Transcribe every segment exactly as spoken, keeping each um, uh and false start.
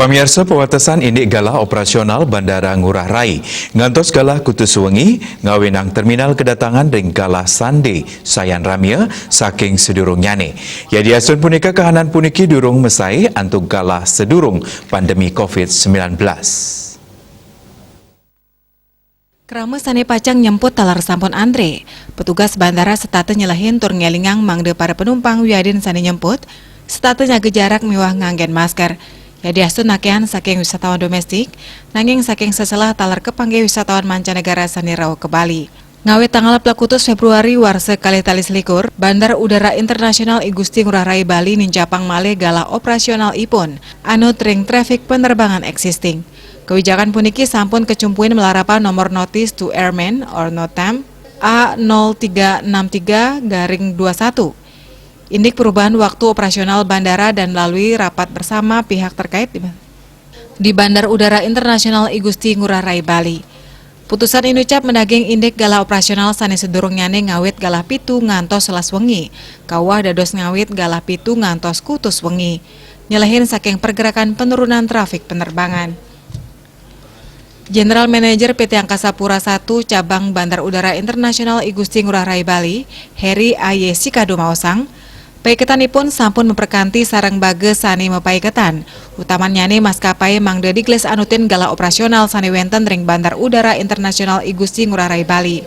Pamiarsa, pawatesan indik galah operasional Bandara Ngurah Rai ngantos galah kutus wengi ngawinang terminal kedatangan ring galah sandé sayan ramia saking sedurungnyané. Yadiastun punika, kahanan puniki durung masaé antuk galah sedurung pandemi covid sembilan belas. Krama sané pacang nyemput taler sampun antré. Petugas bandara setata nyelehin tur ngelingang mangda para penumpang wiadin sané nyemput setata nyaga jarak miwah nganggén masker. Yadiastun akéhan saking wisatawan domestik, nanging saking seselah taler kapanggih wisatawan mancanegara sané rauh ka Bali. Ngawit tanggal delapan belas Februari warsa kalih tali selikur, Bandar Udara Internasional I Gusti Ngurah Rai Bali nincapang malih galah operasionalipun anut ring trafik penerbangan existing. Kebijakan puniki sampun kacumpuin malarapan nomor notice to airmen or NOTAM A nol tiga enam tiga garing dua satu. Indik perubahan waktu operasional bandara dan melalui rapat bersama pihak terkait di, di Bandar Udara Internasional I Gusti Ngurah Rai Bali. Putusan inucap madaging indik galah operasional sané sedurungnyané ngawit galah pitu ngantos sebelas wengi, kawuh dados ngawit galah pitu ngantos kutus wengi. Nyelehin saking pergerakan penurunan trafik penerbangan. General Manager P T Angkasa Pura satu Cabang Bandar Udara Internasional I Gusti Ngurah Rai Bali, Heri A Y Sikado maosang, paiketanipun sampun maprekanti sareng baga sané mapaiketan, utamanyané maskapai mangda digelis anutin galah operasional sané wénten ring Bandar Udara Internasional I Gusti Ngurah Rai Bali.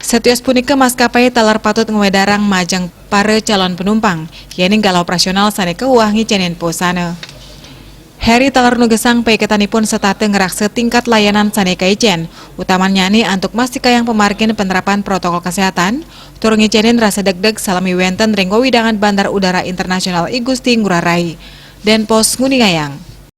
Satios punika maskapai taler patut ngwedarang majeng para calon penumpang, yéning galah operasional sané kawuh ngicénin posana. Heri taler nugesang paiketanipun setata ngraksa tingkat layanan sané kaicén, utamanyané antuk mastikayang pamargin penerapan protokol kesehatan, tur ngicénin rasa degdeg salami wénten ring wewidangan Bandar Udara Internasional I Gusti Ngurah Rai. Denpos nguningayang.